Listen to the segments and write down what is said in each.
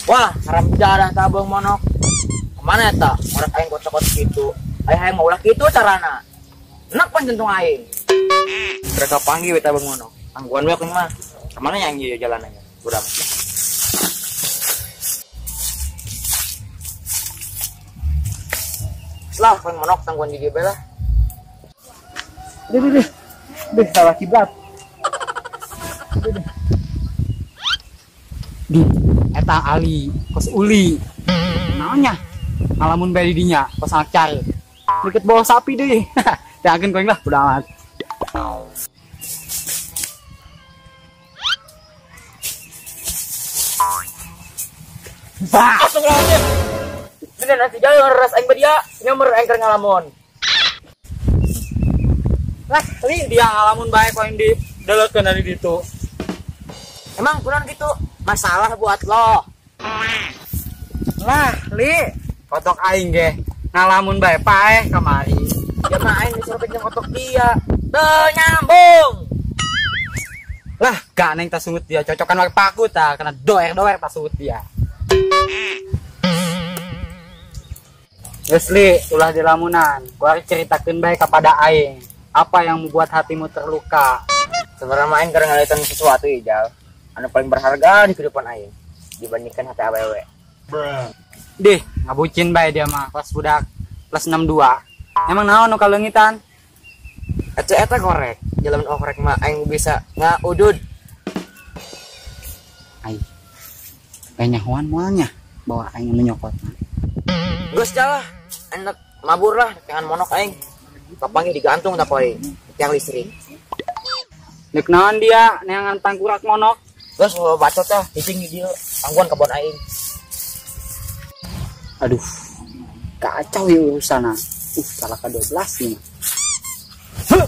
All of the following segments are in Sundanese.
Wah, haram jadah tabung monok. Kemana eta? Orang aing kocok-kocok gitu. Aing mau ulah kitu carana. Enak pan jantung aing. Mereka panggil we tabung monok. Tangguhan we mah. Kemana yang ieu jalanannya? Budak. Lah, pan monok tangguhan di lah. Deh, deh, deh. Deh, salah kiblat. Deh, deh. Di eta Ali kos uli naonnya ngalamun bae di dinya kos acar deket bawah sapi deh. Teakeun koing lah udah amat. Bah, astagfirullahaladzim. Ini nanti jauh res aing badia nyomer aing keur ngalamun. Lah, li dia ngalamun bae koing di deleukeun dari ditu. Emang kurang gitu masalah buat lo. Lah, li, kotok aing ge ngalamun bae paeh kamari. Ya mah aing disuruh pinjam kotok dia. Teu nyambung. Lah, gak neng tasungut dia, cocokan wae paku ta, kena doer-doer tasungut dia. Geus li, ulah dilamunan. Gua ceritakeun bae kepada aing apa yang membuat hatimu terluka. Sebenarnya aing keur ngalitan sesuatu Ijal. Anu paling berharga di kehidupan aing dibandingkan hati awewe. Dih, ngabucin bae dia mah kelas budak plus 62. Emang naon nu kaleungitan? Eta eta korek. Jalan okrek mah aing bisa ngaudud. Ai. Banyahoan moalnya bahwa aing nu nyokot. Geus jalah, enak mabur lah dengan monok aing. Kapangi digantung tak aing tiang listrik. Nek naon dia neangan tangkurak monok? Terus bacot lah, cicing di dia, tangguhan kebon aing. Aduh, kacau ya urusan. Salah ke-12 nih. Huh.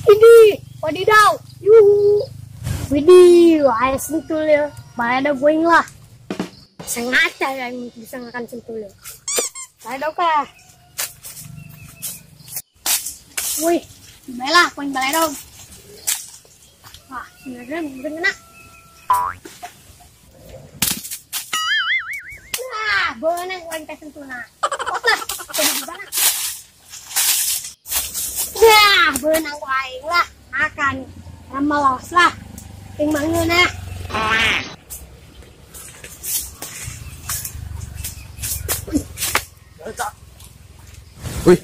Widih, wadidaw, yuhu. Widih, wah sentul ya. Bahaya ada going lah. Sengaja yang bisa makan sentul ya. Bahaya kah? Wih, baiklah, poin balai dong. Wah, sebenarnya mungkin kena. Nah, boneng poin tes sentuna. Pot lah, jadi di mana? Nah, benang aing lah, akan ramelos lah. Ting mangeun nah. Wih,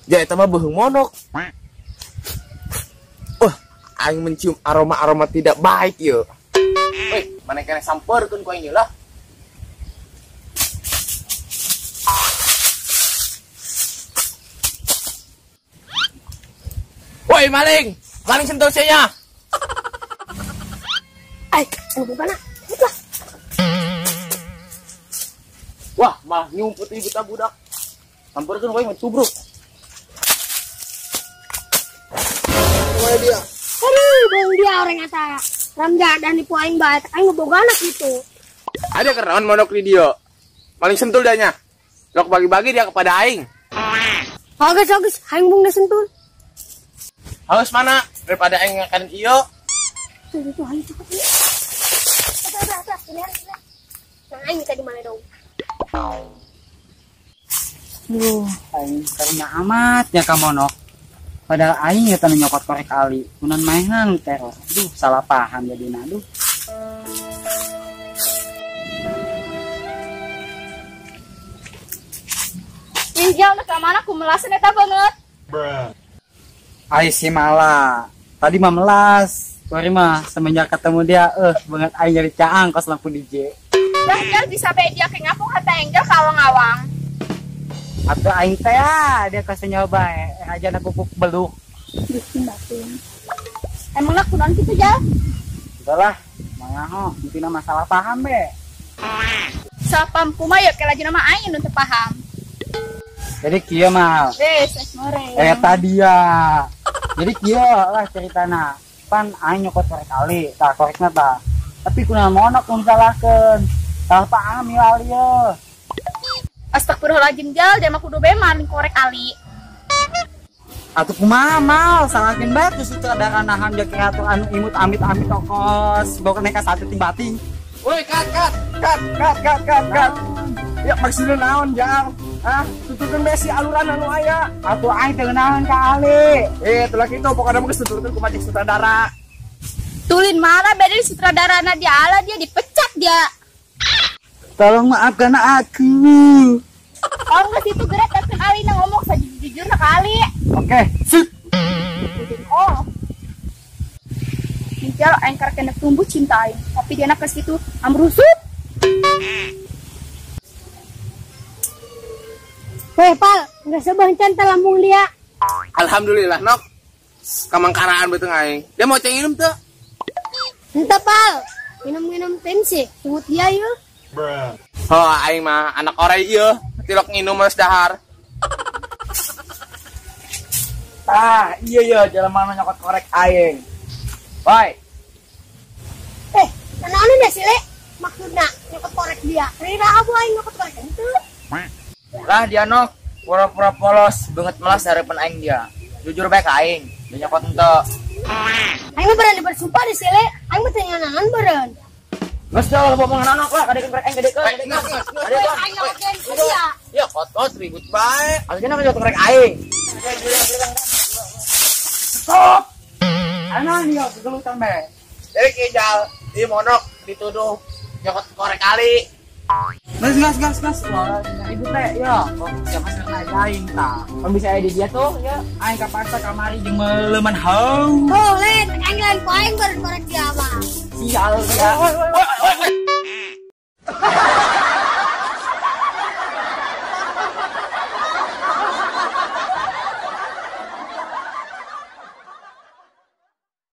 ya eta mah beuheung monok. Wah, aing mencium aroma-aroma tidak baik yeuh. Wih, mana kene sampeurkeun ku aing lah. Woi, maling! Maling sentuh saya. Ai, anu bukana. Buka. Wah, malah nyumput ibu ta budak. Sampeurkeun ku aing mah cubruk. Dia. Aduh, bang dia orang eta. Ramja dan nipu aing bae, aing ngebogana gitu. Ada kenaon monok di dia. Maling sentul danya. Lok bagi-bagi dia kepada aing. Bagus, bagus, aing bung sentul. Haus mana daripada aing ngakan iyo. Tuh, tuh, aing cepet. Eta, eta, eta, ini, ini. Nah, aing tadi mana dong? Duh, aing karunya amat ya ka monok. Padahal aing ya tanu nyokot korek ali, kunan mainan teror. Duh, salah paham jadi aduh. Injal ka mana ku melasan eta banget. Ai si Mala. Tadi mah melas. Kuari mah semenjak ketemu dia banget aing jadi caang kos lampu DJ. Lah jal bisa bae dia ke ngapung hata Angel ka awang-awang. Atau aing teh dia kasih nyoba aja na pupuk beluk. Bikin batin. Emang lah kunaon kitu jal? Udah lah, mangaho, intina masalah paham be. Sapam kumaha ya ke lajuna mah aing nu teu paham. Jadi kieu mal. Tadi ya. Jadi kieu lah ceritana. Pan aing nyokot korek ali, tah korekna tah. Tapi kunaon monok nu disalahkeun. Salah paham ieu ali ye. Astagfirullah. Astagfirullahaladzim jal, dia mah kudu be maling korek Ali. Atuh kumaha mal, salahkeun bae tuh sutradara nahan dia kreator anu imut amit-amit tokos, bawa neka sate ting bating. Woi, cut. Ya maksudnya naon jal? Hah? Tuturkeun bae si aluran anu aya. Atuh aing teu ngeunaheun ka Ali. Itulah kitu pokona mah geus tuturkeun kumaha cek sutradara. Tulin marah beda di sutradarana dia ala dia dipecat dia. Tolong maafkan aku. Kalau nggak situ gerak tapi Ali na ngomong saja jujur nak Ali. Oke, sip. Oh. Ginjal aing karek kena tumbuh cinta aing, tapi dia nak ke situ amrusut. Weh, Pal, nggak sebancan lambung dia. Alhamdulillah, Nok. Kamangkaraan betul aing. Dia mau ceng minum tuh. Entah, Pal. Minum-minum tim sih. Tunggu dia yuk. Oh, aing mah anak orai ieu, tilok nginum geus dahar. Ah, iya ya, jelema nu nyokot korek aing. Woi. Kenaon deh sih, Le? Maksudna nyokot korek dia. Rira abu aing nyokot korek itu. Lah dia nok pura-pura polos, banget melas harapan aing dia. Jujur bae ka aing, dia nyokot henteu. Aing mah berani bersumpah deh sih, Le. Aing mah teu nganaon beureun. Geus dah bohong anak lah, kadekeun korek aing kadekeun. Aing nyokotin ku dia. Ya kotos ribut bae. Aslinya nyokot korek aing. Stop. Ana nih kegelutan bae. Jadi kijal, di monok dituduh nyokot korek Ali. Gas. Wah, ibu teh ya. Oh, siapa sih aing tah. Kan bisa aya di dia tuh ya. Aing kapaksa kamari jeung meuleman hau. Oh, Le, aing lain ku aing beureun korek dia mah. Sial dia. Woi.